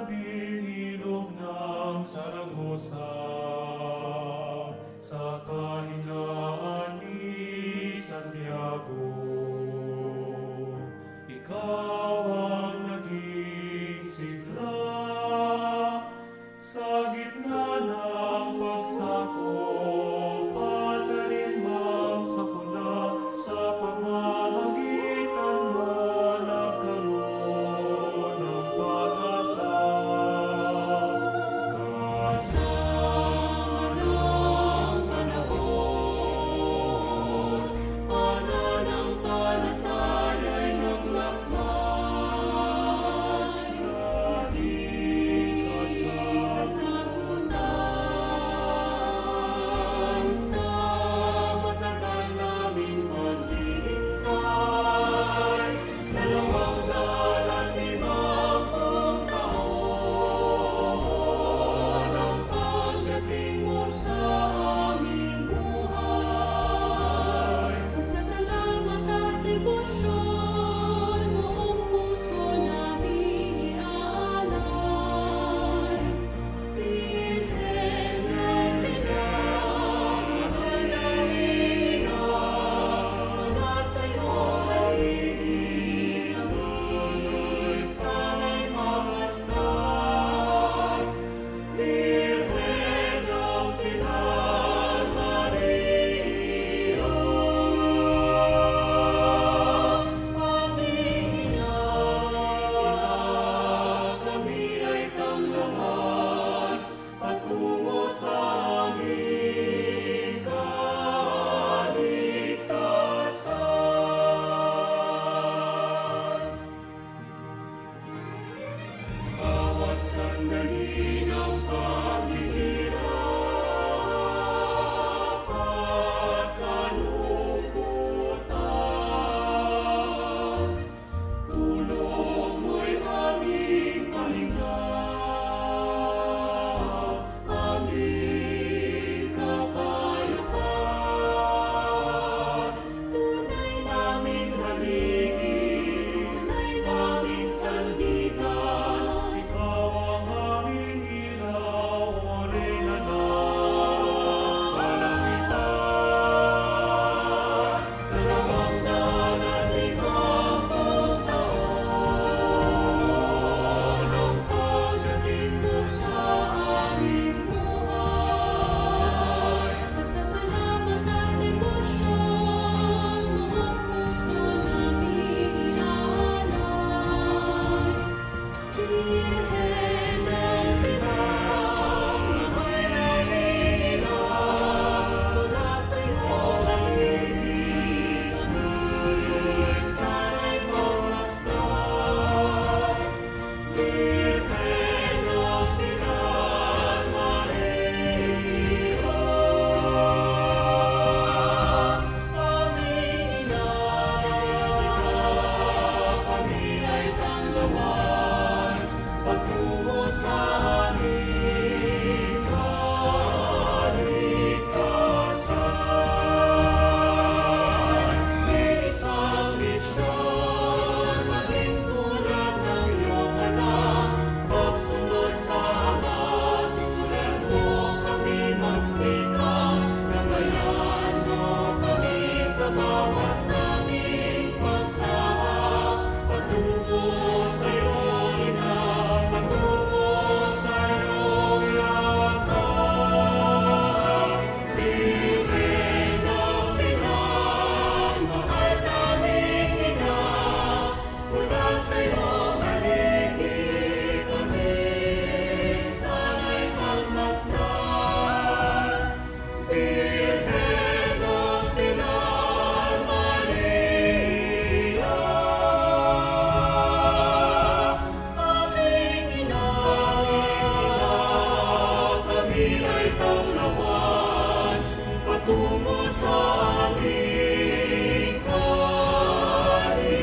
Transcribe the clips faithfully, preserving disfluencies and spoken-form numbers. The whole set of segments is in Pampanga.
Bilog ng Saragosa, sa kahinaan ni Santiago, ikaw ang naging sigla sa gitna ng pagsakop at alinmang sakuna, sa pamamagitan mo nagkaroon ng pag-asa. Kasama ng panahon, pananampalataya'y naglakbay. Naging kasagutan sa matagal naming paghihintay. Dalawang daan at limang pung taon ang pagdating mo sa aming buhay. Pasasalamat at debosyon, buong puso naming iaalay. Birhen ng Pilar, mahal naming ina, mula sa iyong malinis na sana'y makastan. Birhen ng Pilar, Maria, aming ina, kami ay tanglawan patungo sa aming kaligtasan. Bawat sandali ng paghihirap at kalungkutan, tulong mo'y aming pahinga, aming kapayapaan. Tunay naming haligi, tunay naming sandigan, ikaw ang aming ilaw, o Reyna ng Kalangitan. Dalawang daan at limang pung taon ang pagdating mo sa aming buhay. Pasasalamat at debosyon, buong puso naming iaalay. Birhen ng Pilar, mahal naming ina, mula sa iyong malinis na sana'y makastan. Birhen ng Pilar, Maria, aming ina, kami ay tanglawan patungo sa aming kaligtasan. May isang misyon, maging tulad ng iyong anak, pagsunod sa Ama, turuan mo kami magsikap, gabayan mo kami sa bawat naming pagtahak, patungo sa iyo, Ina, patungo sa iyong yapak. Birhen ng Pilar, mahal naming ina, mula sa iyong haligi kami sana'y pagmasdan. Birhen ng Pilar, Maria, aming ina, kami ay tanglawan patungo sa aming kaligtasan.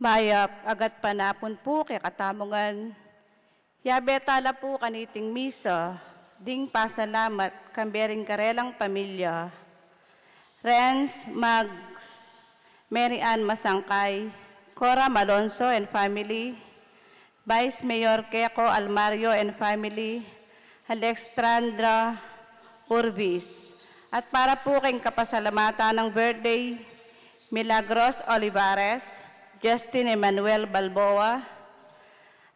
Mayap a gatpanapun pu kekatamu ngan. Yabe tala pu kaniting misa ding pasalamat kambe ring karelang pamilya. Renz Mags, Mary Ann Masangkay, Cora Malonzo and family, Vice Mayor Keko Almario and family, Alexandra Urbis. At para pu king kapasalamatan ng birthday, Milagros Olivares, Justin Emmanuel Balboa,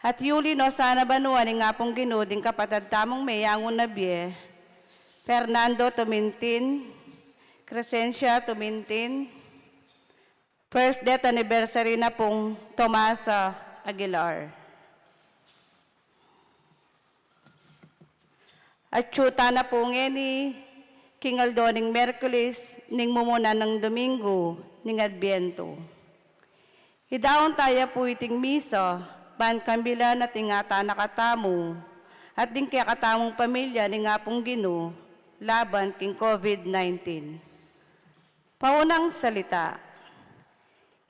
at Yuli Nosana Banua ning Apung Ginu ding kapatad tamung meyangu na bie, Fernando Tumintin, Crescencia Tumintin, first death anniversary na pung Tomasa Aguilar. Atyu tana pu ngeni king aldo ning Merkulis ning mumuna nang Domingo ning Adbientu. Idaun taya pu iting misa ban kambilan at ingatan na katamu at ding kekatamung pamilya ning Apung Ginu laban king COVID nineteen. Paunang salita.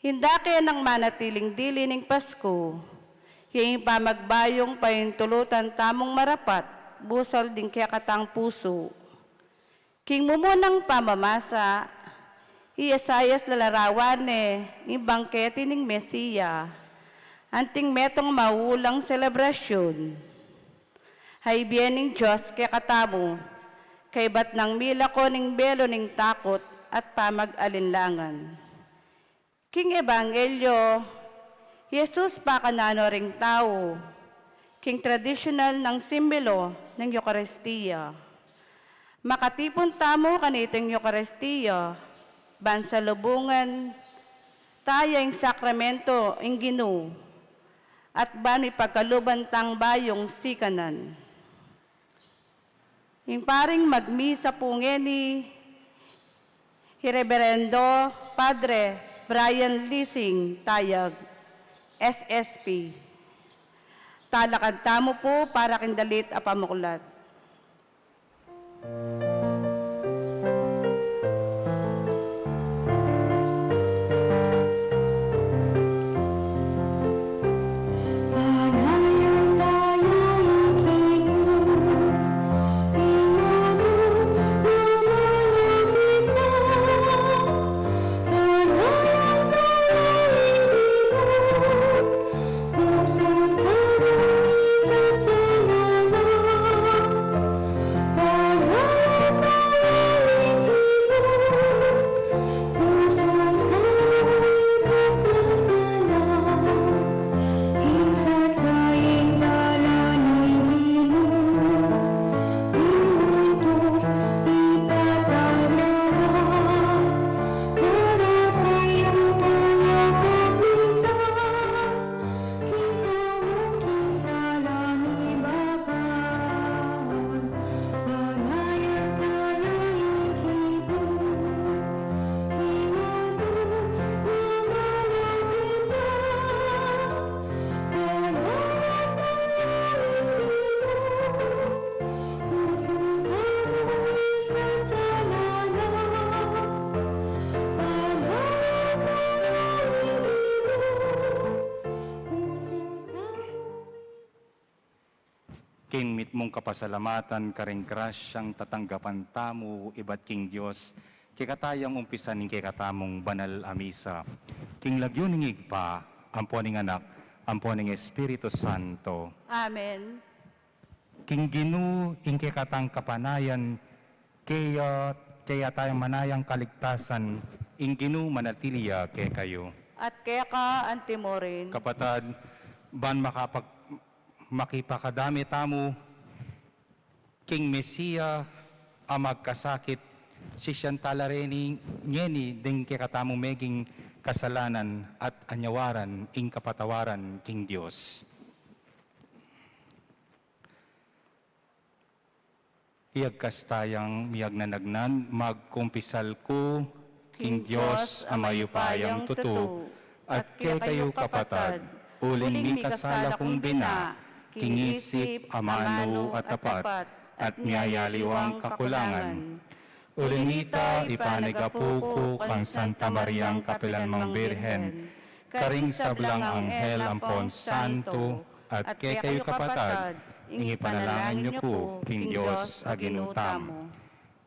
Inda ke nang manatiling dili ning Pasku, ya ing pamagbayung paintulutan tamung marapat busal ding kekatang pusu. King mumunang pamamasa, i Esaias lalarawan ne ing bangkete ning Mesia, anting metung maulang selebrasyun. Ay bie ning Dios kekatamu, kaybat nang milako ning belu ning takut at pamag-alinlangan. King Ebanghelyo, Jesus pakananu ring tau king tradisyunal nang simbolo ning Eukaristia. Makatipun tamu kaniting Eukaristia ban salubungan taya ing sakramento ing Ginu at ban mipagkaluban tang bayung sikanan. Ing paring magmisa pu ngeni, i Reberendo Padre Brian Lising Tayag, S S P. Talakad tamu pu para king dalit a pamuklat. King mitmung kapasalamatan karing grasyang tatanggapan tamu ibat king Dios, kekatayang umpisan ing kekatamung banal a misa. King lagyu ning Ibpa, ampo ning Anak, ampo ning Espiritu Santo. Amen. King Ginu ing kekatang kapanayan, kaya, kaya tayang manayang kaligtasan, ing Ginu manatili ya kekayu. At keka antimurin. Kapatad, ban makapag-, makipakadame tamu king Mesia a magkasakit, sisian tala reni ngeni ding kekatamung meging kasalanan at anyawaran ing kapatawaran king Dios. Iyagkas tayang miyagnanagnan, magkumpisal ku king Dios a mayupayang tutu, at kekayu kapatad, uling mikasala kung bina, king isip, amanu, at tapat, at miyayaliwang kakulangan. Uli nita, ipanagapu ku kang Santa Mariang kapilan mang Birhen, karing sablang anghel ampon santo, at kekayu kapatad, ing ipanalangin yu ku king Dios a Ginu tamu.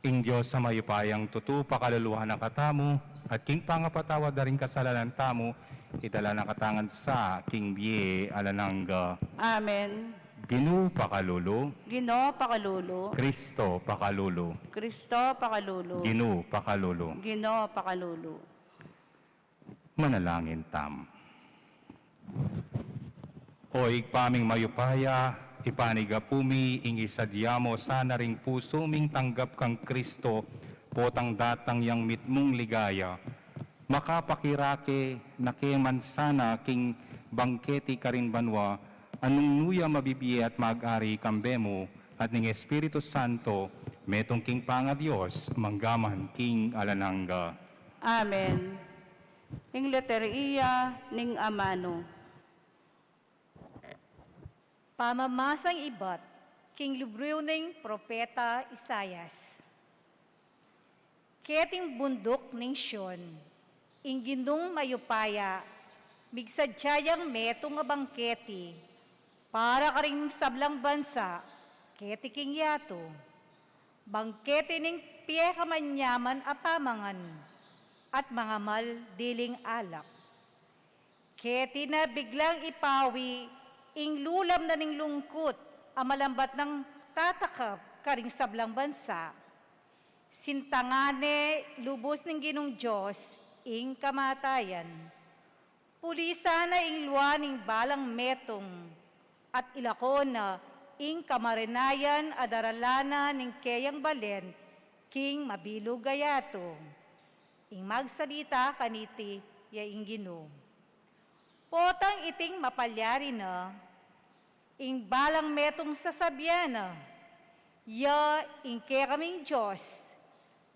Ing Dios a mayupayang tutu pakaluluan na katamu, at king pangapatawad da ring kasalanan tamu, idala na katamu ngan sa king bie alang angga. Amen. Ginu pakalulu. Ginu pakalulu. Kristo pakalulu. Kristo pakalulu. Ginu pakalulu. Ginu pakalulu. Manalangin tamu. O Ibpa ming mayupaya, ipanigapu mi ing isadya mu sana ring pusu ming tanggap kang Kristo, potang datang yang mitmung ligaya. Makapakirake na ke man sana king bangketi karin banua, a nung nu ya mabibie at mag-ari kambe mu, at ning Espiritu Santo, metung king pangaDios, mangga man king alang angga. Amen. Ing Litania ning Amanu. Pamamasang ibat king libru ning Propeta Isaias. Keting bunduk ning Sion, ing Ginung mayupaya, migsadya yang metung a bangketi para karing sablang bansa, keti king yatu. Bangketi ning pekamanyaman a pamangan at mangamal diling alak. Keti na biglang ipawi ing lulam na ning lungkut a malambat nang tatakap karing sablang bansa. Sintangan ne lubus ning Ginung Dios ing kamatayan. Pulisan na ing lua ning balang metung, at ilako na ing kamarinayan a daralan na ning keyang balen king mabilug a yatu. Ing magsalita kaniti ya ing Ginu. Potang iting mapalyari na, ing balang metung sasabian na, "Ya ing kekaming Dios,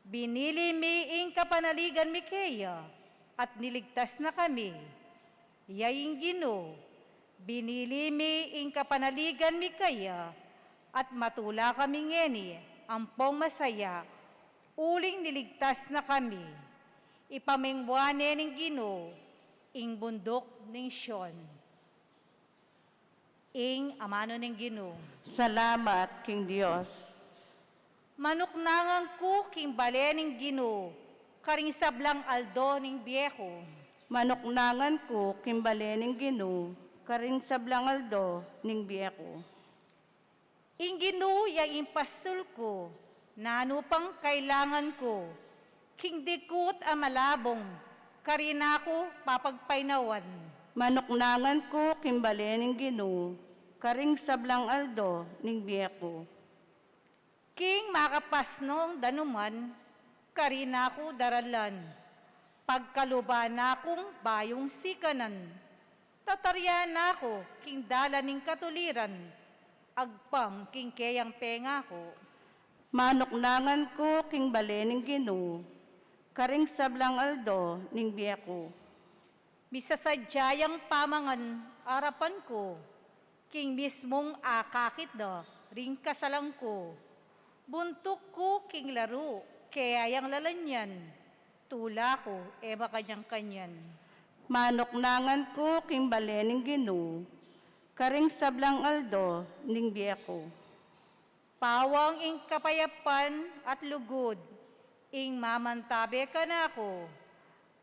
binili mi ing kapanaligan mi keya, at niligtas na kami. Ya ing Ginu, binili mi ing kapanaligan mi keya, at matula kami ngeni ampong masaya, uling niligtas na kami." Ipamingwa ne ning Ginu ing bunduk ning Sion. Ing amanu ning Ginu. Salamat king Dios. Manuknangan ku king bale ning Ginu karing sablang aldo ning bie ku. Manuknangan ku king bale ning Ginu karing sablang aldo ning bie ku. Ing Ginu ya ing pastul ku, nanu pang kailangan ku? King dikut a malabung, karin na ku papagpainawan. Manuknangan ku king bale ning Ginu karing sablang aldo ning bie ku. King makapasnong danuman, karin na ku daralan. Pagkaluban na kung bayung sikanan, tataryan na ku king dalan ning katuliran, agpang king keyang pengaku. Manuknangan ku king bale ning Ginu karing sablang aldo ning bie ku. Misasadya yang pamangan arapan ku, king mismung akakit da ring kasalan ku. Buntuk ku king laru, kaya yang lalanyan, tula ku e makanyan-kanyan. Manuknangan ku king bale ning Ginu karing sablang aldo ning bie ku. Pawang ing kapayapan at lugud, ing mamantabe kanaku,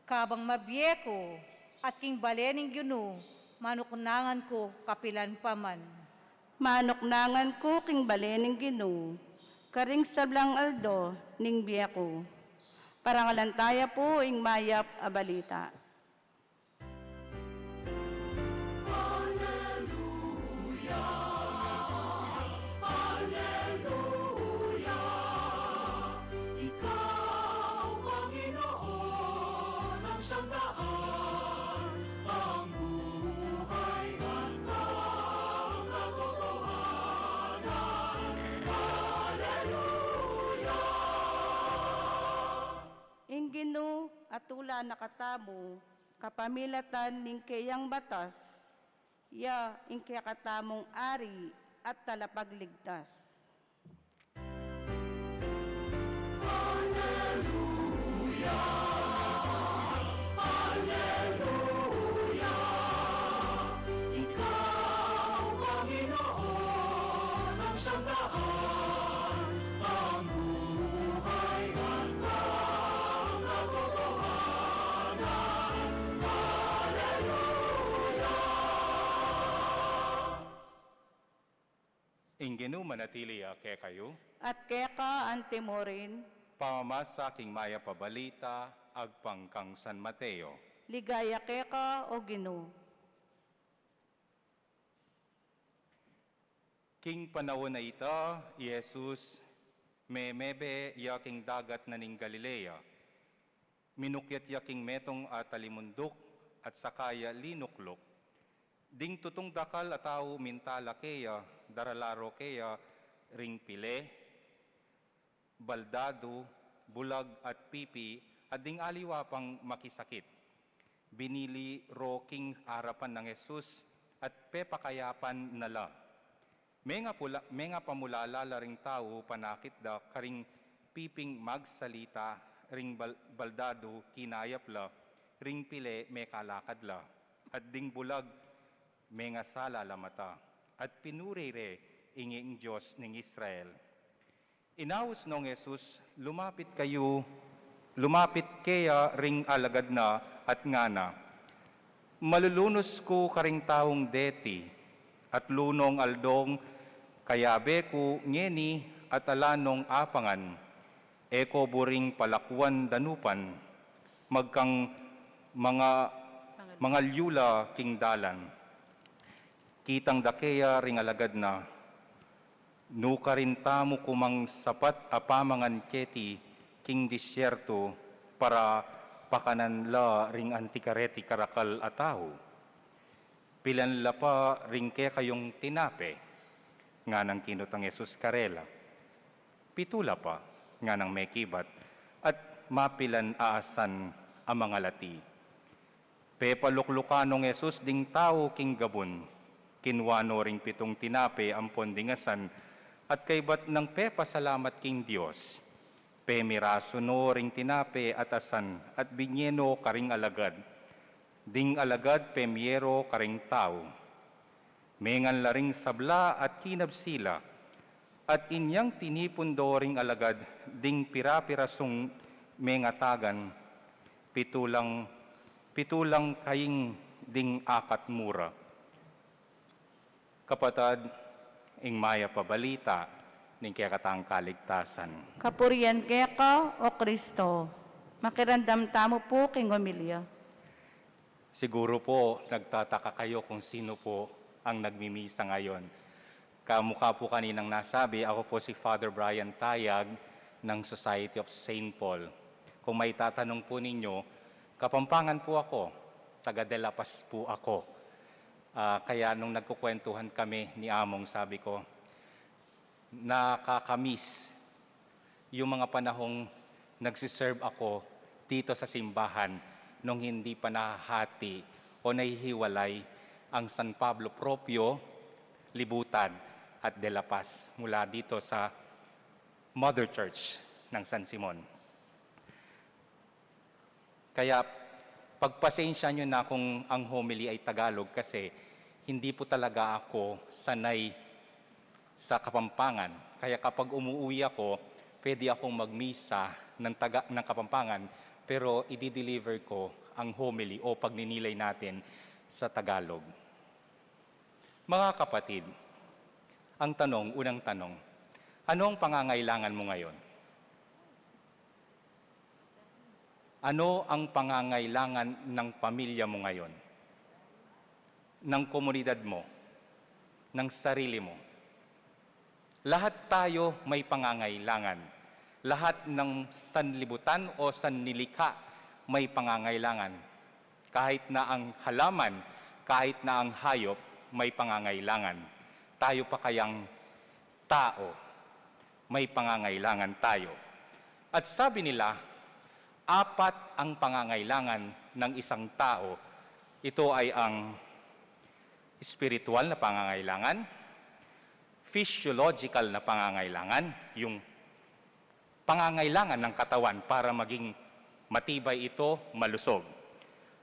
kabang mabie ku, at king bale ning Ginu, manuknangan ku kapilan pa man. Manuknangan ku king bale ning Ginu karing sablang aldo ning bie ku. Parangalan taya pu ing mayap a balita. Aleluya, aleluya. Ikaw, Panginoon, ang siyang daan, ang buhay at ang katotohanan. Aleluya. Ing Ginu atula na katamu kapamilatan ning keyang batas, ya ing kekatamung Ari at Talapagligtas. Ing Ginu manatili ya kekayu. At keka antimurin. Pamamasa king Mayap a Balita agpang kang San Mateo. Ligaya keka, O Ginu. King panaun a ita, i Jesus, memebe ya king dagat na ning Galilea. Minukyat ya king metung a talimunduk at saka ya linukluk. Ding tutung dakal a tau mintala keya, darala ro keya ring pile, baldadu, bulag at pipi, at ding aliwa pang makisakit. Binili ro king arapan nang Jesus at pepakayapan na la. Menga pula-, menga pamulala la ring tau panakit da karing piping magsalita, ring bal-, baldadu kinayap la, ring pile mekalakad la, at ding bulag mengasala la mata, at pinuri re ing Dios ning Israel. Inaus nong Jesus, lumapit kayu, lumapit keya ring alagad na at ngana, "Malulunus ku karing taung deti, at lunong aldong kayabe ku ngeni at ala nong apangan, e ko buring palakuan danupan, magkang manga-, mangalyu la king dalan." Kitang da keya ring alagad na, "Nukarin tamu ku mang sapat a pamangan keti king disyertu para pakanan la ring anti kareti karakal a tau? Pilan la pa ring kekayung tinape?" Nganang kinutang Jesus karela, "Pitu la pa," nganang mekibat, "at mapilan a asan a mangalati?" Pepaluklukan nong Jesus ding tau king gabun. Kinua no ring pitung tinape ampon ding asan, at kaybat nang pepasalamat king Dios, pemirasu no ring tinape at asan, at binye no karing alagad. Ding alagad pemye ro karing tau. Mengan la ring sabla at kinabsi la, at inyang tinipun do ring alagad ding pira-pirasung mengatagan, pitu lang, pitu lang kaing ding akat mura. Kapatad, ing mayap a balita ning kekatang kaligtasan. Kapurian keka, O Kristo. Makiramdam tamu pu king homilya. Siguro po, nagtataka kayo kung sino po ang nagmimisa ngayon. Kamukha po kaninang nasabi, ako po si Father Brian Tayag ng Society of Saint Paul. Kung maitatanong po ninyo, Kapampangan po ako, taga De La Paz po ako. Ah, kaya nung nagkukwentuhan kami ni Among, sabi ko, nakakamiss yung mga panahong nagsiserve ako dito sa simbahan nung hindi pa nahahati o nahihiwalay ang San Pablo Propio, Libutan, at De La Paz mula dito sa Mother Church ng San Simon. Kaya pagpasensya nyo na kung ang homily ay Tagalog kasi hindi po talaga ako sanay sa Kapampangan. Kaya kapag umuwi ako, pwede akong magmisa ng taga-, ng Kapampangan, pero i-deliver ko ang homily o pagninilay natin sa Tagalog. Mga kapatid, ang tanong, unang tanong, ano ang pangangailangan mo ngayon? Ano ang pangangailangan ng pamilya mo ngayon? Ng komunidad mo? Ng sarili mo? Lahat tayo may pangangailangan. Lahat ng sanlibutan o sanlilikha may pangangailangan. Kahit na ang halaman, kahit na ang hayop, may pangangailangan. Tayo pa kayang tao, may pangangailangan tayo. At sabi nila, apat ang pangangailangan ng isang tao. Ito ay ang espiritual na pangangailangan, physiological na pangangailangan, yung pangangailangan ng katawan para maging matibay ito, malusog.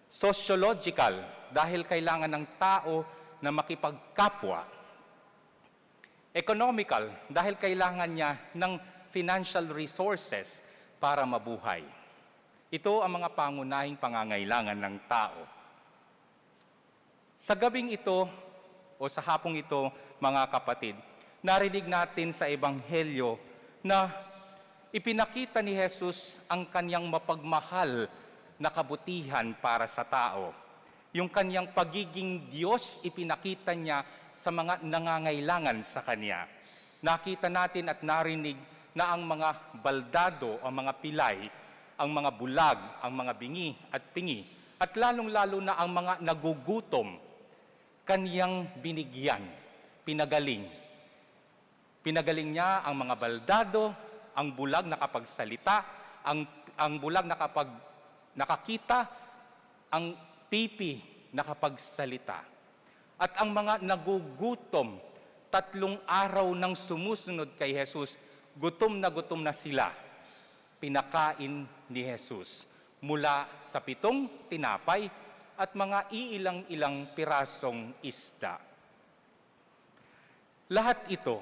Sociological, dahil kailangan ng tao na makipagkapwa. Economical, dahil kailangan niya ng financial resources para mabuhay. Ito ang mga pangunahing pangangailangan ng tao. Sa gabing ito, o sa hapong ito, mga kapatid, Narinig natin sa Ebanghelyo na ipinakita ni Jesus ang kanyang mapagmahal na kabutihan para sa tao. Yung kanyang pagiging Diyos, ipinakita niya sa mga nangangailangan sa kanya. Nakita natin at narinig na ang mga baldado, ang mga pilay, ang mga bulag, ang mga bingi at pingi, at lalong-lalo na ang mga nagugutom, kanyang binigyan, pinagaling. Pinagaling niya ang mga baldado, ang bulag nakapagsalita, ang, ang bulag nakapag-, nakakita, ang pipi nakapagsalita. At ang mga nagugutom, tatlong araw nang sumusunod kay Jesus, gutom na gutom na sila. Pinakain ni Jesus mula sa pitong tinapay at mga iilang-ilang pirasong isda. Lahat ito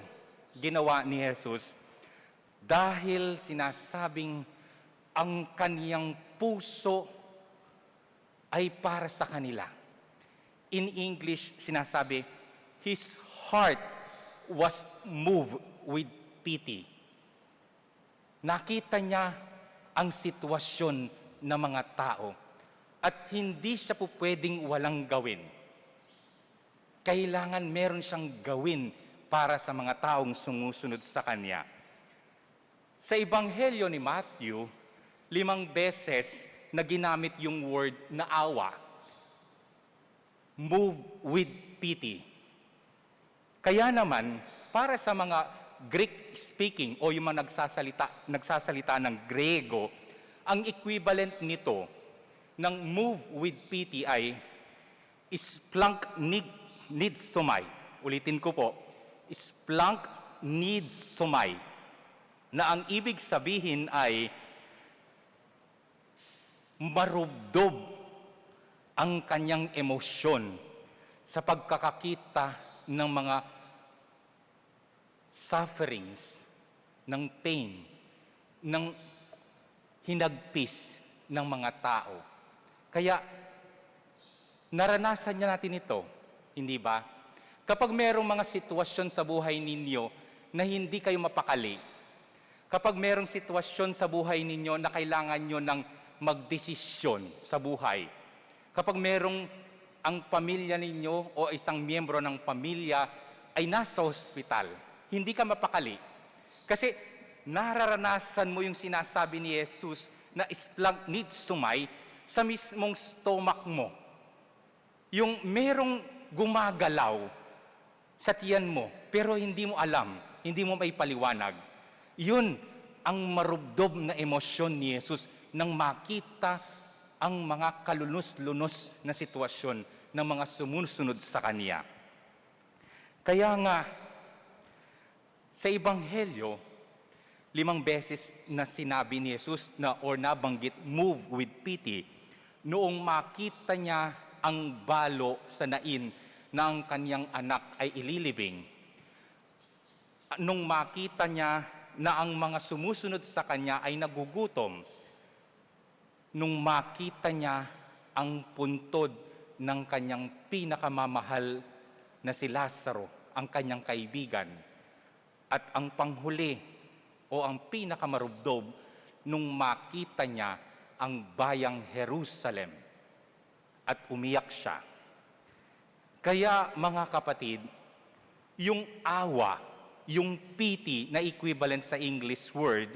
ginawa ni Jesus dahil sinasabing ang kaniyang puso ay para sa kanila. In English, sinasabi, "His heart was moved with pity." Nakita niya ang sitwasyon ng mga tao at hindi siya pupwedeng walang gawin. Kailangan meron siyang gawin para sa mga taong sumusunod sa kanya. Sa Ebanghelyo ni Matthew, limang beses na ginamit yung word na awa. Move with pity. Kaya naman, para sa mga Greek-speaking o yung mga nagsasalita, nagsasalita ng Griego, ang equivalent nito ng move with pity ay splanchnizomai. Ulitin ko po, splanchnizomai, na ang ibig sabihin ay marubdob ang kanyang emosyon sa pagkakakita ng mga sufferings, ng pain, ng hinagpis ng mga tao. Kaya naranasan niya natin ito, hindi ba? Kapag merong mga sitwasyon sa buhay ninyo na hindi kayo mapakali, kapag merong sitwasyon sa buhay ninyo na kailangan nyo ng magdesisyon sa buhay, kapag merong ang pamilya ninyo o isang miyembro ng pamilya ay nasa ospital, hindi ka mapakali. Kasi nararanasan mo yung sinasabi ni Jesus na splanchnizomai sa mismong stomach mo. Yung merong gumagalaw sa tiyan mo, pero hindi mo alam, hindi mo maipaliwanag. Yun ang marubdob na emosyon ni Jesus nang makita ang mga kalunus-lunus na sitwasyon ng mga sumusunod sa Kanya. Kaya nga, sa Ebanghelyo, limang beses na sinabi ni Jesus na, or nabanggit, "Move with pity," noong makita niya ang balo sa nain na ang kanyang anak ay ililibing, nung makita niya na ang mga sumusunod sa kanya ay nagugutom, nung makita niya ang puntod ng kanyang pinakamamahal na si Lazaro, ang kanyang kaibigan, at ang panghuli o ang pinakamarubdob, nung makita niya ang bayang Jerusalem at umiyak siya. Kaya, mga kapatid, yung awa, yung pity na equivalent sa English word,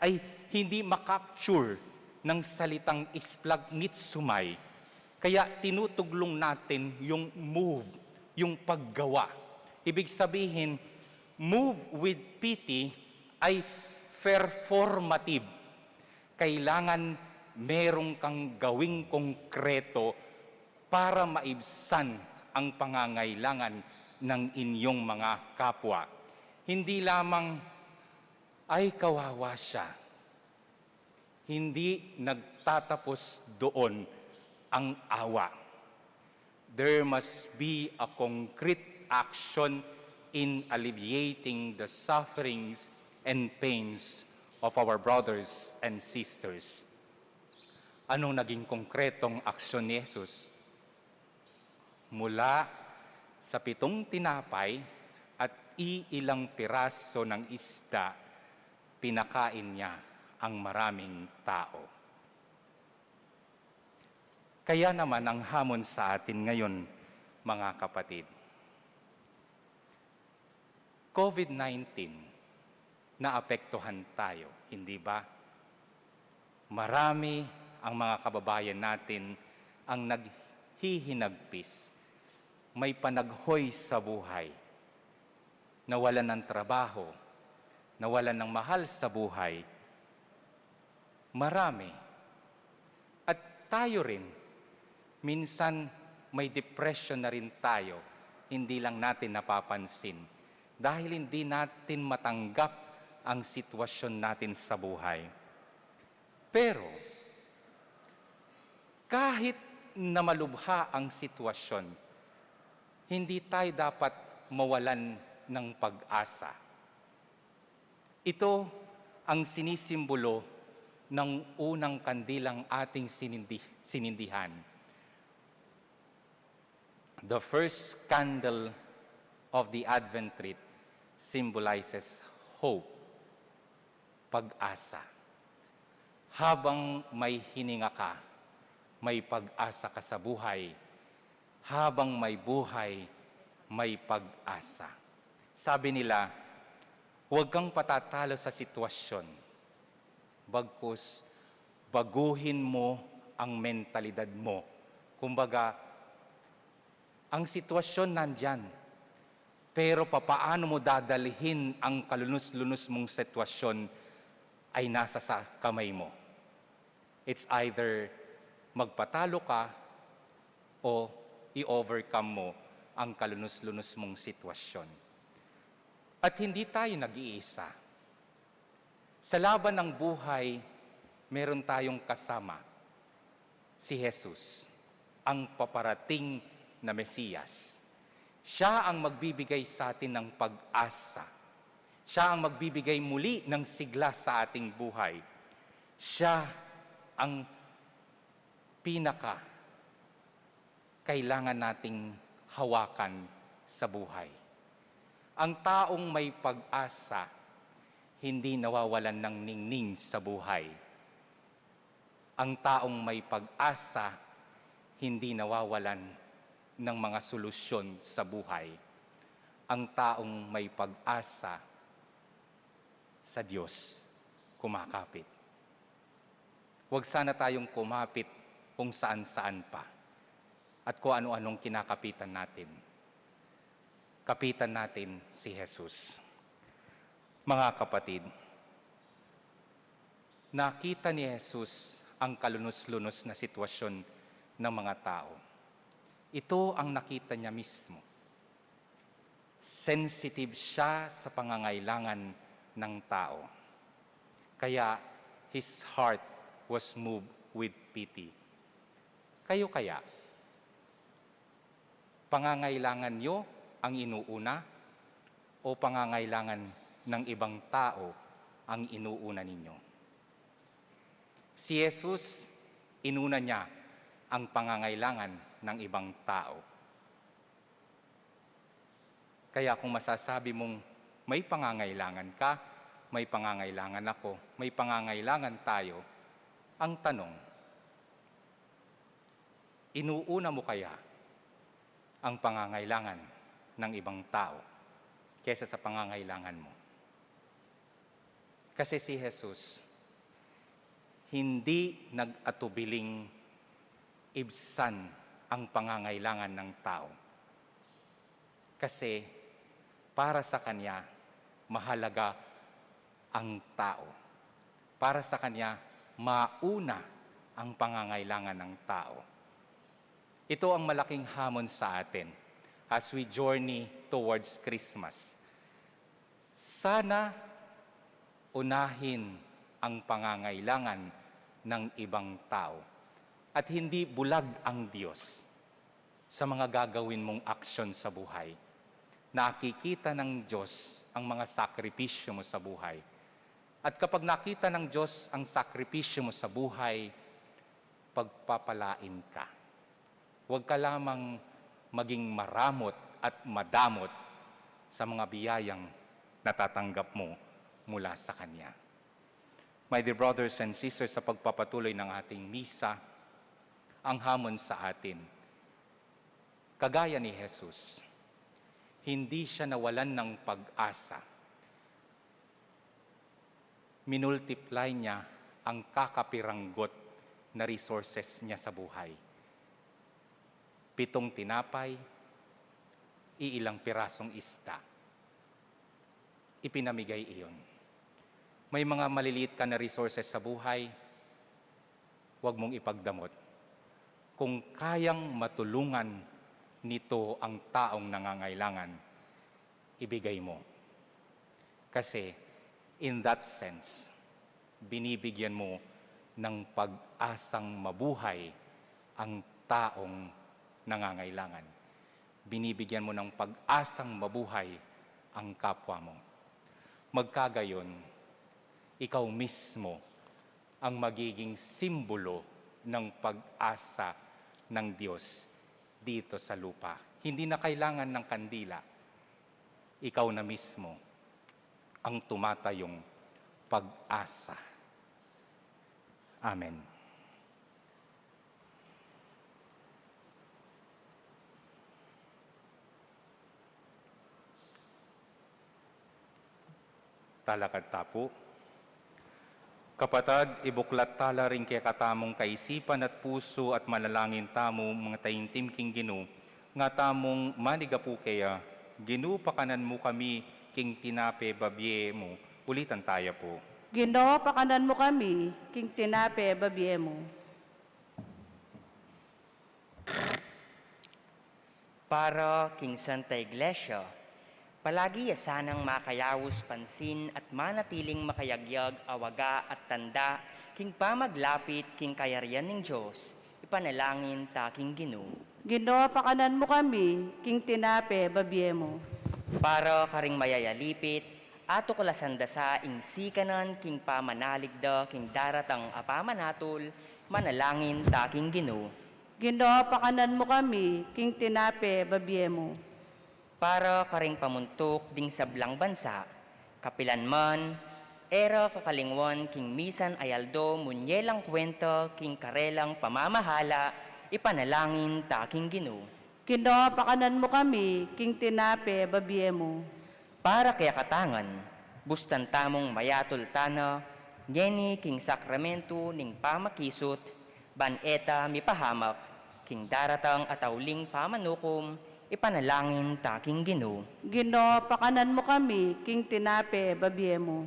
ay hindi makapture ng salitang splanchnizomai. Kaya tinutuglong natin yung move, yung paggawa. Ibig sabihin, move with pity ay performative. Kailangan meron kang gawing konkreto para maibsan ang pangangailangan ng inyong mga kapwa. Hindi lamang, "Ay, kawawa siya." Hindi nagtatapos doon ang awa. There must be a concrete action in alleviating the sufferings and pains of our brothers and sisters. Anong naging konkretong aksyon ni Jesus? Mula sa pitong tinapay at Iilang piraso ng isda, pinakain niya ang maraming tao. Kaya naman ang hamon sa atin ngayon, mga kapatid. COVID nineteen, naapektuhan tayo, hindi ba? Marami ang mga kababayan natin ang naghihinagpis, may panaghoy sa buhay, nawalan ng trabaho, nawalan ng mahal sa buhay. Marami. At tayo rin, minsan may depression na rin tayo, hindi lang natin napapansin. Dahil hindi natin matanggap ang sitwasyon natin sa buhay. Pero, kahit na malubha ang sitwasyon, hindi tayo dapat mawalan ng pag-asa. Ito ang sinisimbolo ng unang kandilang ating sinindi-, sinindihan. The first candle of the Advent wreath symbolizes hope, pag-asa. Habang may hininga ka, may pag-asa ka sa buhay. Habang may buhay, may pag-asa. Sabi nila, huwag kang patatalo sa sitwasyon. Bagkus, baguhin mo ang mentalidad mo. Kumbaga, ang sitwasyon nandiyan. Pero papaano mo dadalhin ang kalunus-lunus mong sitwasyon ay nasa sa kamay mo. It's either magpatalo ka o i-overcome mo ang kalunus-lunus mong sitwasyon. At hindi tayo nag-iisa. Sa laban ng buhay, meron tayong kasama, si Jesus, ang paparating na Mesiyas. Siya ang magbibigay sa atin ng pag-asa. Siya ang magbibigay muli ng sigla sa ating buhay. Siya ang pinaka kailangan nating hawakan sa buhay. Ang taong may pag-asa, hindi nawawalan ng ningning sa buhay. Ang taong may pag-asa, hindi nawawalan ng mga solusyon sa buhay. Ang taong may pag-asa sa Diyos, kumakapit. Huwag sana tayong kumapit kung saan-saan pa at kung ano-anong kinakapitan natin. Kapitan natin si Jesus. Mga kapatid, nakita ni Jesus ang kalunus-lunus na sitwasyon ng mga tao. Ito ang nakita niya mismo. Sensitive siya sa pangangailangan ng tao. Kaya, his heart was moved with pity. Kayo kaya, pangangailangan niyo ang inuuna o pangangailangan ng ibang tao ang inuuna ninyo? Si Jesus, inuna niya ang pangangailangan ng ibang tao. Kaya kung masasabi mong may pangangailangan ka, may pangangailangan ako, may pangangailangan tayo, ang tanong, inuuna mo kaya ang pangangailangan ng ibang tao kesa sa pangangailangan mo? Kasi si Jesus, hindi nag-atubiling ibsan ang pangangailangan ng tao. Kasi para sa kanya, mahalaga ang tao. Para sa kanya, mauna ang pangangailangan ng tao. Ito ang malaking hamon sa atin as we journey towards Christmas. Sana unahin ang pangangailangan ng ibang tao at hindi bulag ang Diyos sa mga gagawin mong aksyon sa buhay. Nakikita ng Diyos ang mga sakripisyo mo sa buhay. At kapag nakita ng Diyos ang sakripisyo mo sa buhay, pagpapalain ka. Huwag ka lamang maging maramot at madamot sa mga biyayang natatanggap mo mula sa Kanya. My dear brothers and sisters, sa pagpapatuloy ng ating misa, ang hamon sa atin, kagaya ni Jesus, hindi siya nawalan ng pag-asa. Minultiply niya ang kakapiranggot na resources niya sa buhay. Pitung tinapay, iilang pirasong isda. Ipinamigay iyon. May mga maliliit ka na resources sa buhay, huwag mong ipagdamot. Kung kayang matulungan nito ang taong nangangailangan, ibigay mo. Kasi, in that sense, binibigyan mo ng pag-asang mabuhay ang taong nangangailangan. Binibigyan mo ng pag-asang mabuhay ang kapwa mo. Magkagayon, ikaw mismo ang magiging simbolo ng pag-asa ng Diyos dito sa lupa. Hindi na kailangan ng kandila. Ikaw na mismo ang tumatayong pag-asa. Amen. Talakad ta pu. Kapatad, ibuklat tala ring kekatamung kaisipan at pusu at manalangin tamu, mangataimtim king Ginu, nga tamung manigapu keya. Ginu, pakanan mu kami king tinape babie mu. Ulitan taya pu. Ginu, pakanan mu kami king tinape babie mu. Para king Santa Iglesia, palagi ya sanang makayaus pansin at manatiling makayagyag a waga at tanda king pamaglapit king kayarian ning Dios, ipanalangin ta king Ginu. Ginu, pakanan mu kami king tinape babie mu. Para karing mayayalipit, atuklasan da sa ing sikanan king pamanalig da king daratang a pamanatul, manalangin ta king Ginu. Ginu, pakanan mu kami king tinape babie mu. Para karing pamuntuk ding sablang bansa, kapilan man e ra kakalingwan king misan a aldo munye lang kwenta king karelang pamamahala, ipanalangin ta king Ginu. Ginu, pakanan mu kami king tinape babie mu. Para kaya katangan, bustan tamung mayatul tana ngeni king sakramentu ning pamakisut, ban e ta mipahamak king daratang a tauling pamanukum, ipanalangin ta king Ginu. Ginu, pakanan mu kami king tinape babie mu.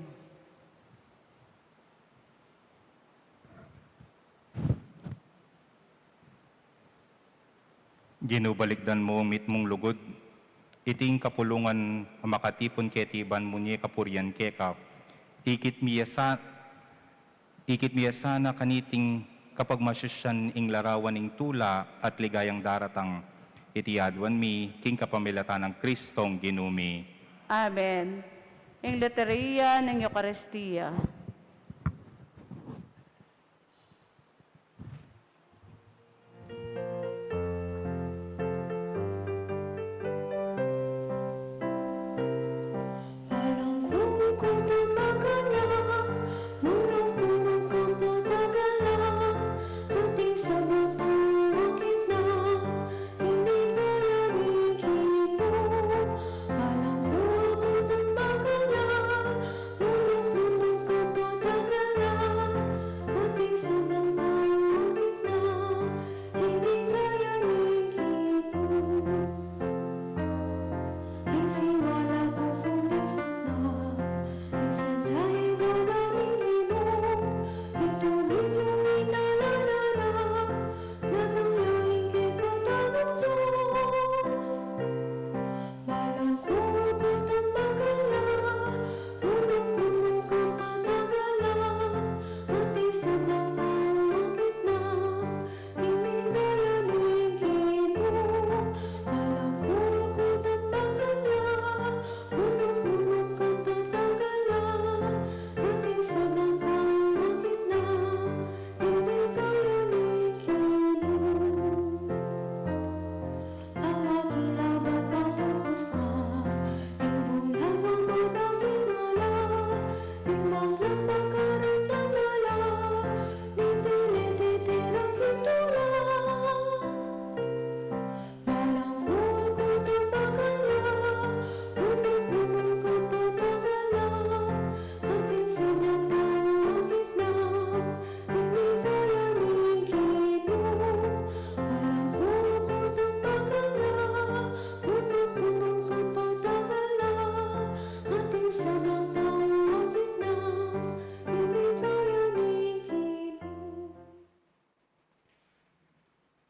Ginu, balikdan mu ing mitmung lugud, iting kapulungan a makatipun keti ban munye kapurian keka. Ikit mi ya sa-, ikit mi ya sana kaniting kapagmasusyan ing larawan ning tula at ligayang daratang. Iti aduan mi king kapamilatan nang Kristong Ginu mi. Amen. Ing Litania ning Eukaristia.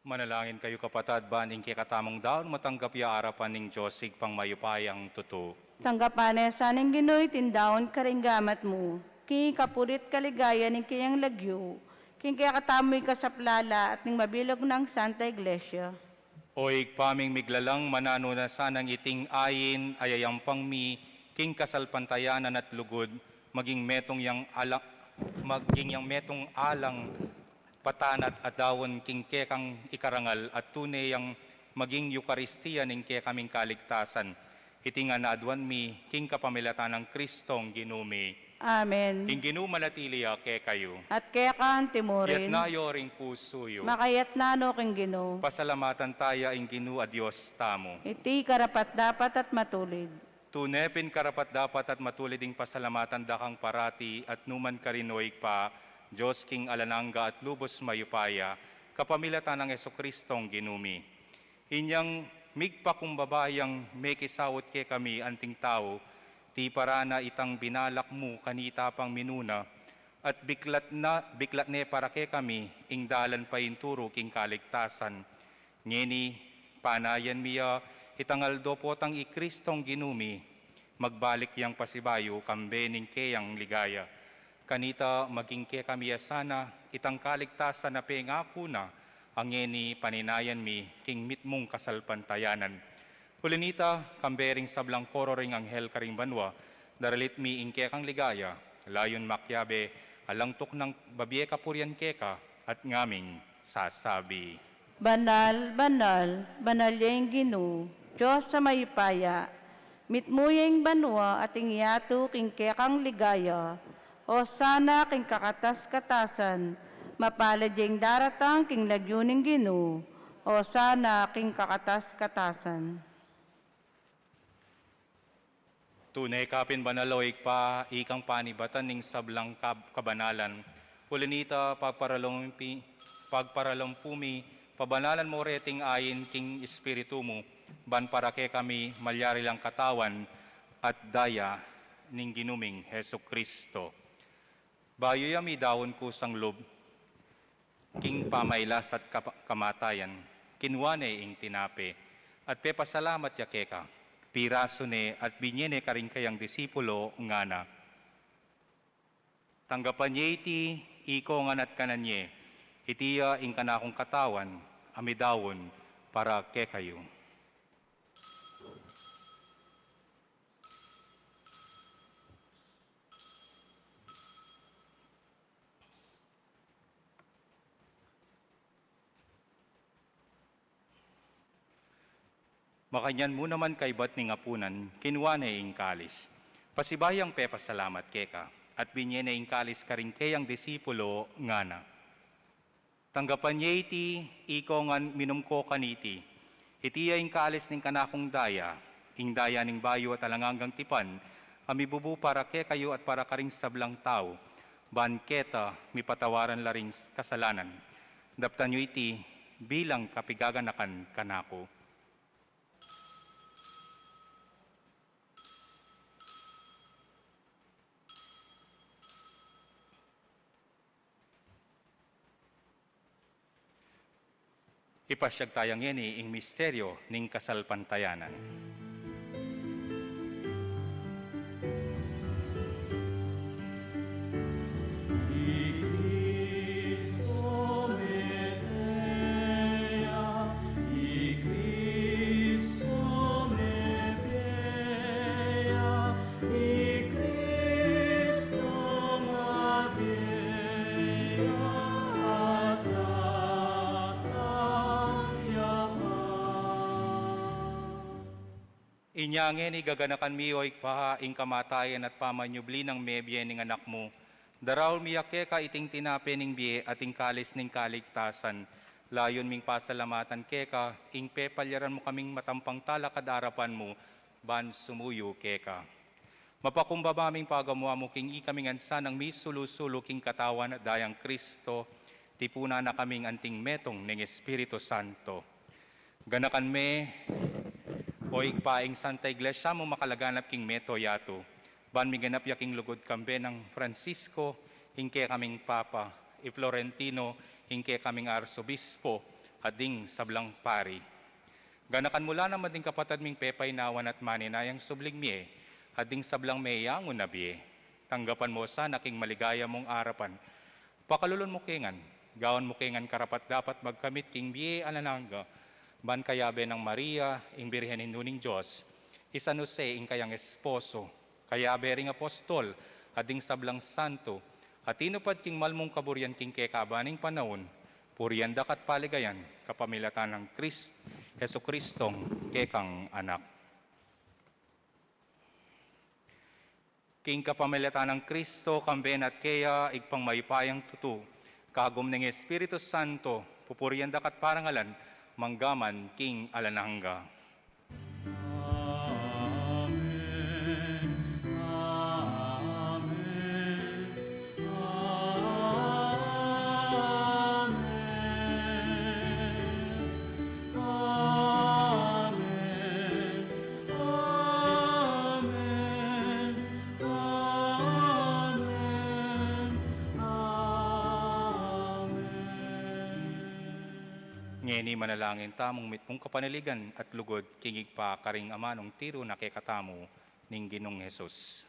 Manalangin kayu, kapatad, ban ing kekatamung daun matanggap ya arapan ning Dios Ibpang mayupayang tutu. Tanggapan na sa ning Ginu iting daun karing gamat mu, king kapurian at kaligayan ning keyang lagyu, king kekatamung kasaplalan at ning mabilug nang Santa Iglesia. O Ibpa ming miglalang, mananu na sanang iting ain a yayampang mi king kasalpantayanan at lugud, maging metung yang ala-, maging yang metung alang patanat a daun king kekang ikarangal at tune yang maging Eukaristia ning kekaming kaligtasan. Iti ngan aduan mi king kapamilatan nang Kristong Ginu mi. Amen. Ing Ginu manatili ya kekayu. At keka antimurin. Iyatas yu ring pusu yu. Makayatas no king Ginu. Pasalamatan taya ing Ginu a Dios tamu. Iti karapat-dapat at matulid. Tune pin karapat-dapat at matulid ing pasalamatan da kang parati at nukarin man, o Ibpa, Dios king alang angga at lubus mayupaya, kapamilatan nang Jesukristong Ginu mi. Inyang migpakumbaba yang mekisaut kekami anting tau, tiparan na itang binalak mu kanita pang minuna, at biklat na, biklat ne para kekami ing dalan paintulu king kaligtasan. Ngeni, panayan mi ya itang aldo potang i Kristong Ginu mi, magbalik yang pasibayu kambe ning keyang ligaya. Kanita maging kekami ya sana itang kaligtasan a pengaku na, a ngeni paninayan mi king mitmung kasalpantayanan. Uli nita, kambe ring sablang koro ring anghel karing banua, daralit mi ing kekang ligaya, layun makiabe alang tuknang babie kapurian keka, at ngaming sasabi: Banal, banal, banal ya ing Ginu, Dios a mayupaya. Mitmu ya ing banua at ing yatu king kekang ligaya. Osana king kakatas-katasan. Mapalad ya ing daratang king lagyu ning Ginu. Osana king kakatas-katasan. Tune ka pin banal, o Ibpa, ikang panibatan ning sablang kab-, kabanalan. Uli nita, pagparalampu mi, pagparalampu mi, pabanalan mu reting ain king Espiritu mu, ban para kekami malyari lang katawan at daya ning Ginu ming Jesucristo. Bayu ya midaun kusang lub king pamailas at kapa-, kamatayan, kinua ne ing tinape, at pepasalamat ya keka, pirasu ne at binie ne karing kayang disipulo, ngana: Tanggapan ye iti ikongan at kanan ye, iti ya ing kanakung katawan a midaun para kekayu. Makanyan mu naman kaybat ning apunan, kinua ne ing kalis. Pasibayu yang pepasalamat keka, at binie ne ing kalis karing kayang disipulo, ngana: Tanggapan ye iti ikongan, minum ko kaniti. Iti ya ing kalis ning kanakung daya, ing daya ning bayu at alang anggang tipan, a mibubu para kekayu at para karing sablang tau, ban keta mipatawaran la ring kasalanan. Daptan yu iti bilang kapigaganakan kanaku. Ipasyag taya ngeni ing misteryo ning kasalpantayanan. I Cristo mete ya, i Cristo mete ya, i Cristo mete ya, at datang ya pa. Inya ngeni gaganakan mi, o Ibpa, ing kamatayan at pamanyubli nang mebie ning Anak mu. Daraun mi ya keka iting tinape ning bie at ing kalis ning kaligtasan. Layun ming pasalamatan keka ing pepalyaran mu kaming matampang talakad arapan mu, ban sumuyu keka. Mapakumbaba ming pagamuan mu king ikami ngan sanang misulu-sulu king katawan at dayang Cristo, tipunan na kaming anting metung ning Espiritu Santo. Ganakan me, o Ibpa, ing Santa Iglesia mu makalaganap king mabilug a yatu, ban miganap ya king lugud kambe nang Francisco, ing kekaming Papa, i Florentino, ing kekaming Arsobispo, at ding sablang pari. Ganakan mu la naman ding kapatad ming pepainawan at maninayang subling mie, at ding sablang meyangu na bie. Tanggapan mu sana king maligaya mung arapan. Pakalulun mu ke ngan, gawan mu ke ngan karapat-dapat magkamit king bie alang angga, ban kayabe nang Maria, ing Birhen Indu ning Dios, i San Jose ing kayang esposo, kayabe ring apostol, at ding sablang santo, a tinupad king mal mung kaburian king kekaban ning panaun, purian da ka at paligayan, kapamilatan nang Kris-, Jesucristong kekang Anak. King kapamilatan nang Kristo, kambe na at keya, Ibpang mayupayang tutu, kagum ning Espiritu Santo, pupurian da ka at parangalan, mangga man king alang angga. Amen. Amen. Amen. Amen. Amen. Amen. Ngeni manalangin tamung mitmung kapanaligan at lugud king Ibpa karing amanung tiru na kekatamu ning Ginung Jesus.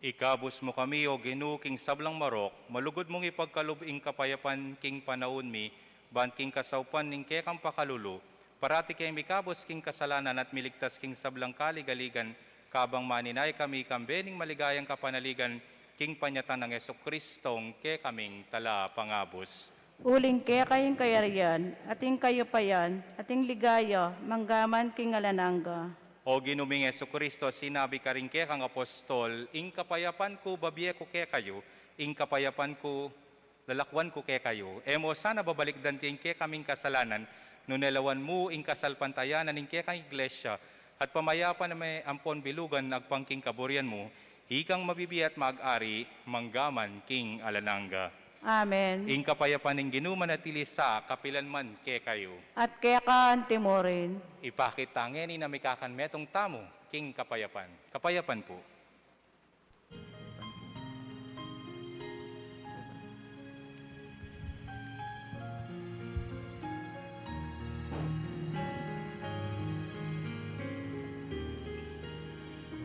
Ikabus mu kami, O Ginu, king sablang marok, malugud mung ipagkalub ing kapayapan king panaun mi, ban king kasaupan ning kekang pakalulu, parati keng mikabus king kasalanan at miligtas king sablang kaligaligan, kabang maninaya kami kambe ning maligayang kapanaligan, king panyatang nang Jesucristong kekaming Talapangabus. Uling keka ing kayarian, at ing kayupayan, at ing ligaya, mangga man king alang angga. O Ginu ming Jesucristo, sinabi karing kekang apostol, ing kapayapan ku babie ku kekayu, ing kapayapan ku lalakwan ku kekayu. E mu sana babalikdan ding kekaming kasalanan, nune lawan mu ing kasalpantayanan ning kekang Iglesia, at pamayapan me ampon bilugan agpang king kaburian mu, ikang mabibie at mag-ari, mangga man king alang angga. Amen. Ing kapayapan ning Ginu manatili sa kapilan man kekayu. At keka antimurin. Ipakit ta ngeni na mikakan metung tamu king kapayapan. Kapayapan pu.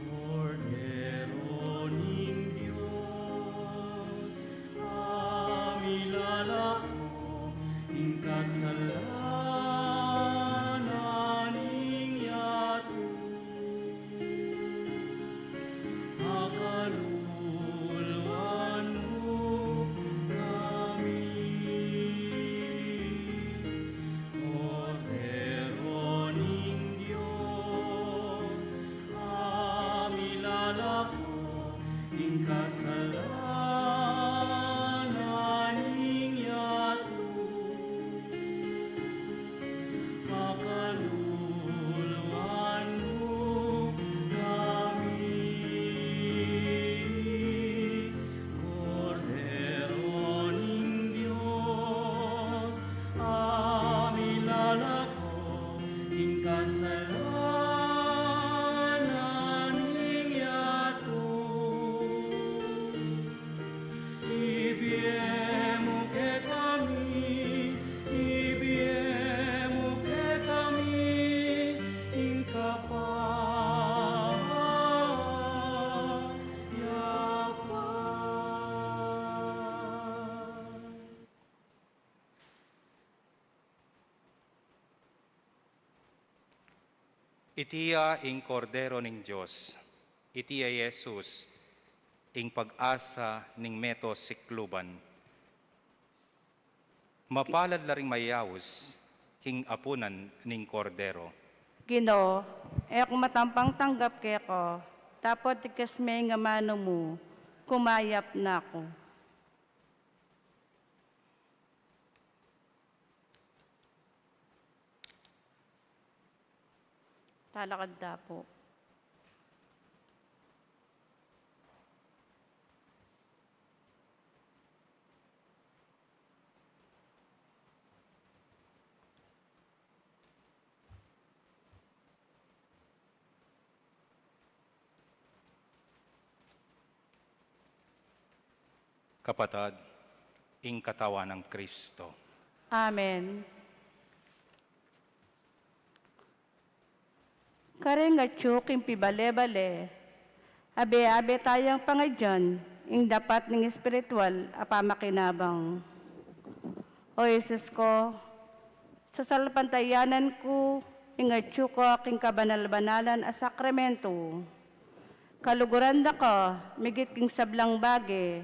Kordero ning Dios, a milalako ing kasalanan ning yatu. Pakaluluan mu kami. Kordero ning Dios, a milalako ing kasalanan Iti ya ing Kordero ning Dios, iti ya i Jesus, ing pag-asa ning meto sikluban. Mapalad la ring mayaus king apunan ning Kordero. Ginu, e ku matampang tanggap keka, dapot ikes me ing amanu mu, kumayap na ku. Talakad da pu. Kapatad, ing katawan nang Kristo. Amen. Karing atyu king pibale-bale, abe-abe tayang pangadyan ing dapat ning espiritual a pamakinabang. O Jesus ko, sasalpantayanan ku ing atyu ko king kabanal-banalan a sakramento. Kaluguran da ka migit king sablang bage,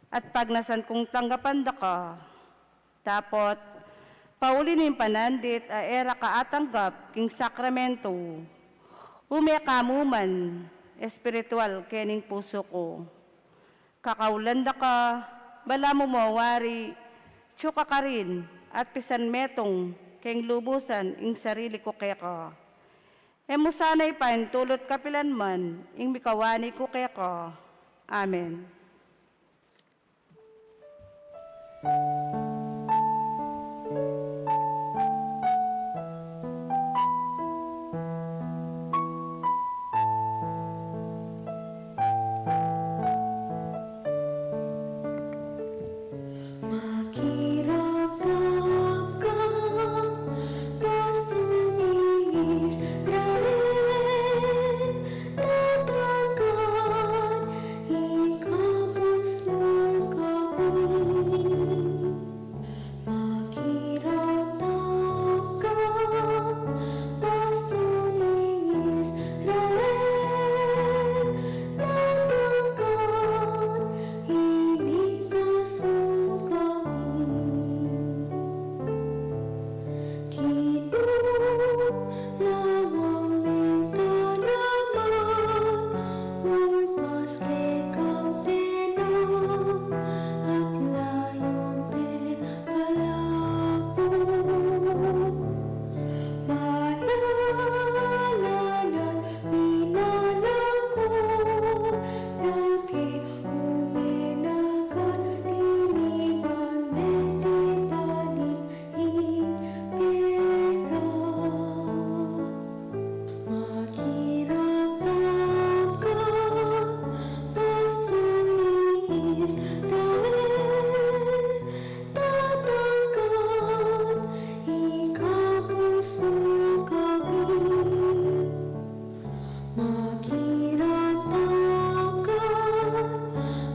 at pagnasan kung tanggapan da ka. Dapot, pauli ning panandit a e ra ka atanggap king sakramento, ume ka mu man espiritual kening pusu ku. Kakaulan da ka, balamu mo wari, atyu ka karin, at pisan metung keng lubusan ing sarili ku keka. E mu sana ipaintulut kapilan man ing mikawani ku keka. Amen. Makiramdam ka, Pastul ning Israel, tatangkan ikabus mu kami. Makiramdam ka, Pastul ning Israel, tatangkan iligtas mu kami. Ginu, lawang mintanaman, upas kekang tenang, at layun pepalapu. Manalan at minanakot, dati umenakan, tiniban me tipanik ipera. Makiramdam ka, Pastul ning Israel, tatangkan ikabus mu kami. Makiramdam ka,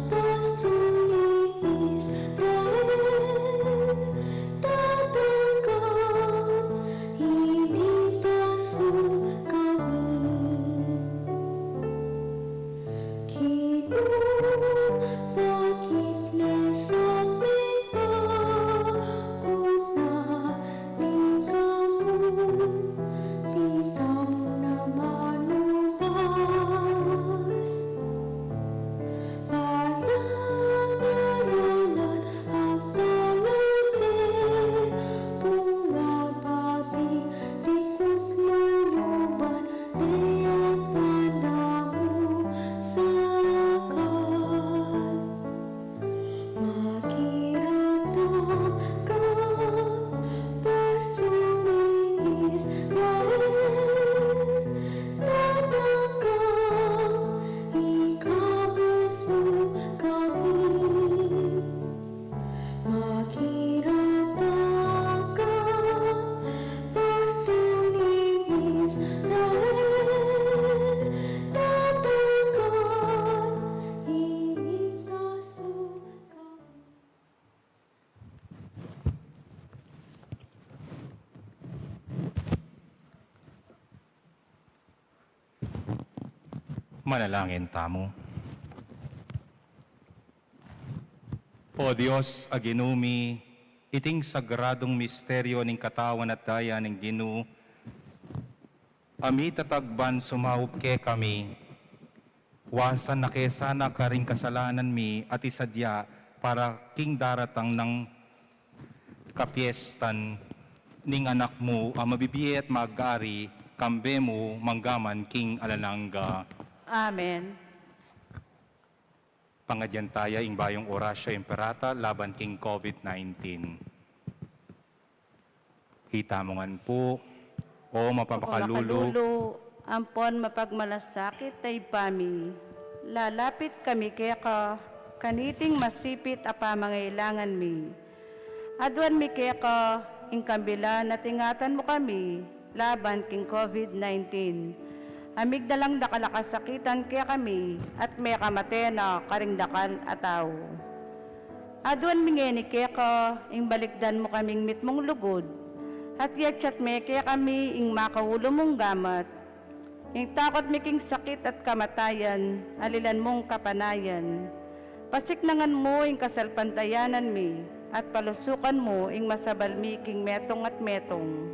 Pastul ning Israel, tatangkan iligtas mu kami. Ginu, bakit le sa mipakuna ning kamu, titam naman ubas. Balang aralan at talante, bunga babi, likut luluban, deat padamu saka. Manalangin tamu. O Dios a Ginu mi, iting sagradung misteryo ning katawan at daya ning Ginu, a mitatag ban sumaup kekami, wasan na ke sana karing kasalanan mi at isadya para king daratang nang kapiestan ning Anak mu a mabibie at mag-ari kambe mu manggaman king alang angga. Amen. Pangadyan taya ing bayung Oratio Imperata laban king COVID nineteen. Kita mu ngan pu, O mapapakalulu, mapakalulu, ampon mapagmalasakit a Ibpa mi, lalapit kami keka kaniting masipit a pamangailangan mi. Aduan mi keka ing kambilan at ingatan mu kami laban king COVID nineteen. A migdalang dakal a kasakitan kekami at mekamate na karing dakal a tau. Aduan mi ngeni keka ing balikdan mu kaming mitmung lugud, at yatsat me kekami ing makaulu mung gamat. Ing takot mi king sakit at kamatayan, alilan mung kapanayan. Pasiknangan mu ing kasalpantayanan mi, at palusukan mu ing masabal mi king metung at metung.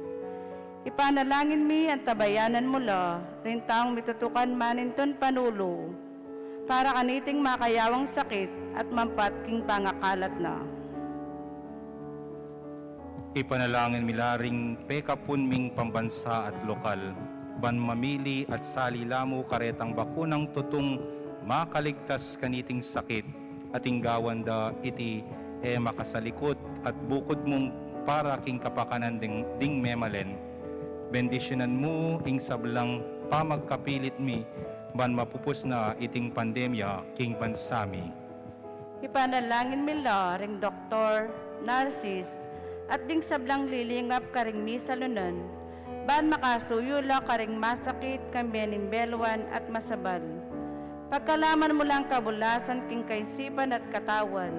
Ipanalangin mi antabayanan mu la ring taung mitutukan manintun panulu para kaniting makayawang sakit at mampat king pangakalat na. Ipanalangin mi la ring pekapun ming pambansa at lokal, ban mamili at sali la mu karetang bakunang tutung makaligtas kaniting sakit, at ing gawan da iti e makasalikut at bukud mung para king kapakanan ding, ding memalen. Bendisyunan mu ing sablang pamagkapilit mi ban mapupus na iting pandemya king bansa mi. Ipanalangin mi la ring doktor, narsis, at ding sablang lilingap karing misalunan, ban makasuyu la karing masakit kambe ning beluan at masabal. Pagkalaman mu lang kabulasan king kaisipan at katawan.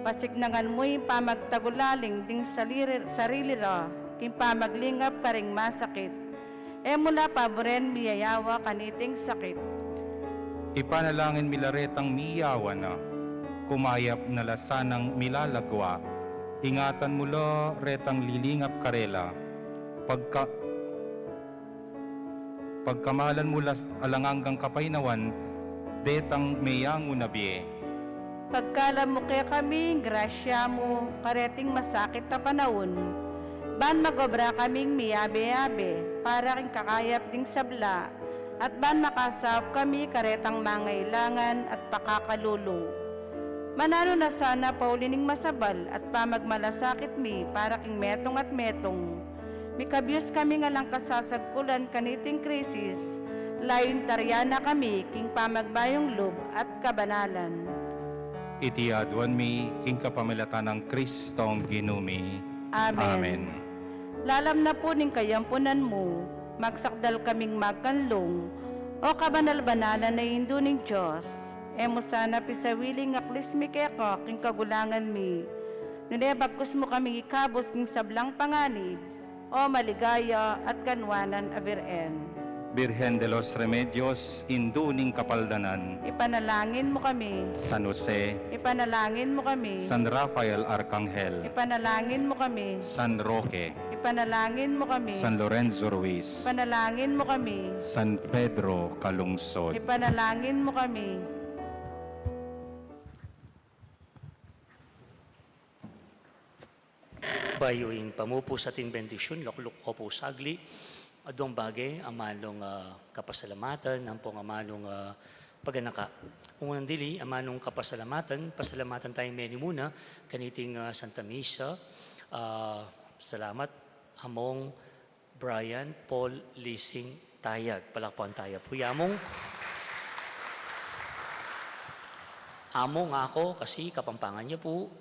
Pasiknangan mu ing pamagtagulaling ding saliri-, sarili ra king pamaglingap karing masakit. E mu la paburen miyayawa kaniting sakit. Ipanalangin mi la retang miyayawa na, kumayap na la sanang milalagwa. Ingatan mu la retang lilingap karela. Pagka-, pagkamalan mu la alang anggang kapaynawan detang meyangu na bie. Pagkalub mu kekami ing grasya mu kareting masakit a panaun, ban mag-obra kaming miyabe-yabe para king kakayap ding sabla, at ban makasaup kami karetang mangailangan at pakakalulu. Mananu na sana pauli ning masabal at pamagmalasakit mi para king metung at metung. Mikabyus kaming alang kasasagkulan kaniting krisis, layun taryan na kami king pamagbayung lub at kabanalan. Iti aduan mi king kapamilatan nang Kristong Ginu mi. Amen. Amen. Lalam na pu ning kayampunan mu, magsakdal kaming magkanlung, O kabanal-banalan a Indu ning Dios. E mu sana pisawili ing aklis mi keka king kagulangan mi, nune bagkus mu kaming ikabus king sablang panganib, O maligaya at kanwanan a Birhen. Birhen de los Remedios, Indu ning Kapaldanan. Ipanalangin mu kami. San Jose. Ipanalangin mu kami. San Rafael Arkanghel. Ipanalangin mu kami. San Roque. Ipanalangin mu kami. San Lorenzo Ruiz. Ipanalangin mu kami. San Pedro Calungsod. Ipanalangin mu kami. Bayu ing pamupus ating bendisyun, lukluk ko pu sagli. Aduang bage, amanung, ah, kapasalamatan, ampong amanung, ah, paganaka. Unang dili, amanung kapasalamatan, pasalamatan taya ngeni muna kaniting, ah, Santa Misa. Ah, salamat, Among Brian Paul Lising Tayag. Palakpakan taya pu i Among. Among aku kasi Kapampangan ya pu.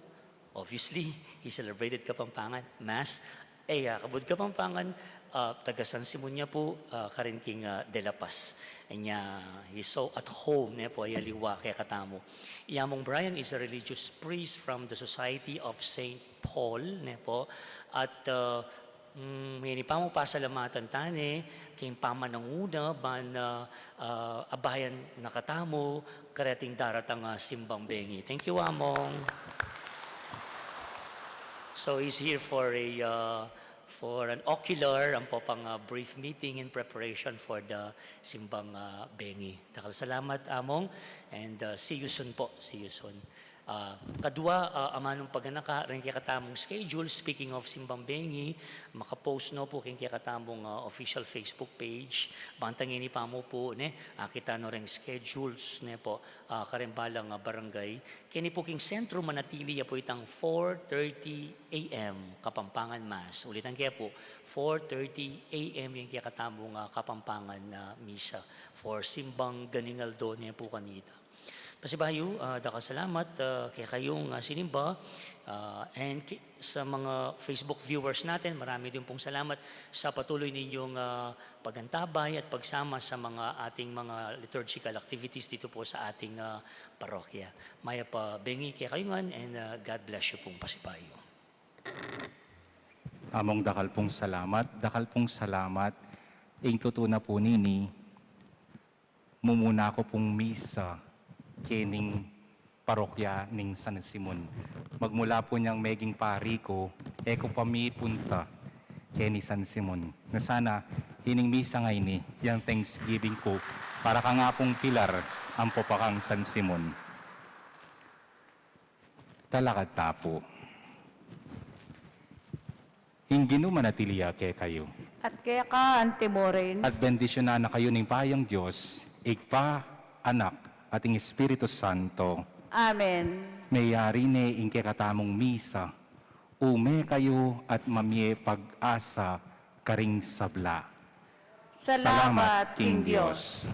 Obviously, he celebrated Kapampangan Mass. E ya kabud Kapampangan, ah, taga San Simon ya pu, ah, karin king, ah, De La Paz. Anya, he's so at home, ne pu, e ya liwa kekatamu. I Among Brian is a religious priest from the Society of Saint Paul, ne pu. At, ah, Mm, ngeni pa mu pasalamatan tane king pamananguna ban, ah, ah, abayan na katamu kareting daratang, ah, simbang bengi. Thank you, Among. So he's here for a, ah, for an ocular, ampo pang, ah, brief meeting in preparation for the simbang, ah, bengi. Dakal salamat, Among, and, ah, see you soon po. See you soon. Ah, kadua, ah, amanung paganaka ring kekatamung schedule, speaking of simbang bengi, makapost no pu king kekatamung, ah, official Facebook page. Bantang ini pa mu pu, ne, akit tano ring schedules, ne po, ah, kareng balang, ah, barangay. Keni pu king sentro manatili ya pu itang four thirty A M Kapampangan Mass. Ulitan ke pu, four thirty A M ing kekatamung, ah, Kapampangan, ah, misa for simbang ganing aldo ne pu kanita. Pasibayu, ah, dakal salamat, ah, kekayung, ah, sinimba, ah, and ki-, sa mga Facebook viewers natin, marami din pong salamat sa patuloy ninyong, ah, pagantabay at pagsama sa mga ating mga liturgical activities dito po sa ating, ah, parokya. Mayap a bengi kekayungan and, ah, God bless you pong pasibayu. Among, dakal pung salamat, dakal pung salamat. Ing tutu na pu nini, mumuna ku pung misa kening parokya ning San Simon. Magmula pu niang meging pari ku, e ku pa mipunta keni San Simon. Na sana ining misa ngeni, yang Thanksgiving ku para kang Apung Pilar ampo pa kang San Simon. Talakad ta pu. Ing Ginu manatili ya kekayu. At keka antimurin. At bendisyunan na kayu ning Payang Dios, Ibpa, Anak, at ing Espiritu Santo. Amen. Meyari ne ing kekatamung misa. Ume kayu at mamie pag-asa karing sabla. Salamat king Dios.